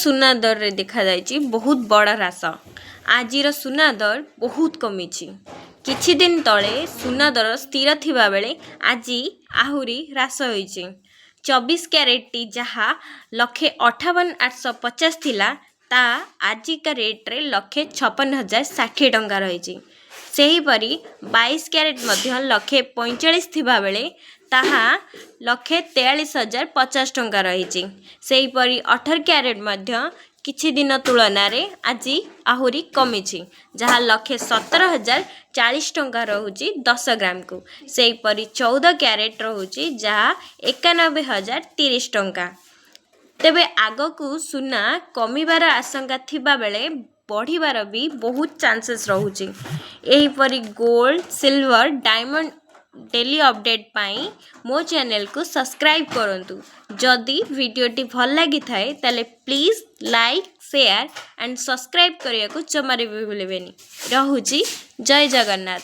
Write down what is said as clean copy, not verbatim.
ସୁନା ଦରରେ ଦେଖାଯାଇଛି ବହୁତ ବଡ଼ ହ୍ରାସ। ଆଜିର ସୁନା ଦର ବହୁତ କମିଛି। କିଛି ଦିନ ତଳେ ସୁନା ଦର ସ୍ଥିର ଥିବାବେଳେ ଆଜି ଆହୁରି ହ୍ରାସ ହୋଇଛି। 24 କ୍ୟାରେଟଟି ଯାହା 1,58,850 ଥିଲା, ତା ଆଜିକା ରେଟ୍ରେ 1,56,060 ଟଙ୍କା ରହିଛି। ସେହିପରି 22 କ୍ୟାରେଟ୍ ମଧ୍ୟ 1,45,000 ଥିବାବେଳେ ତାହା 1,43,050 ଟଙ୍କା ରହିଛି। ସେହିପରି 18 କ୍ୟାରେଟ୍ ମଧ୍ୟ କିଛି ଦିନ ତୁଳନାରେ ଆଜି ଆହୁରି କମିଛି, ଯାହା 1,17,040 ଟଙ୍କା ରହୁଛି 10 ଗ୍ରାମକୁ। ସେହିପରି 14 କ୍ୟାରେଟ୍ ରହୁଛି, ଯାହା 91,030 ଟଙ୍କା। ତେବେ ଆଗକୁ ସୁନା କମିବାର ଆଶଙ୍କା ଥିବାବେଳେ ବଢ଼ିବାର ବି ବହୁତ ଚାନ୍ସେସ୍ ରହୁଛି। ଏହିପରି gold, silver, diamond daily update ପାଇଁ ମୋ ଚ୍ୟାନେଲକୁ ସବସ୍କ୍ରାଇବ୍ କରନ୍ତୁ। ଯଦି ଭିଡ଼ିଓଟି ଭଲ ଲାଗିଥାଏ, ତାହେଲେ please like, share and subscribe କରିବାକୁ ଜମାରେ ବି ଭୁଲିବେନି। ରହୁଛି, ଜୟ ଜଗନ୍ନାଥ।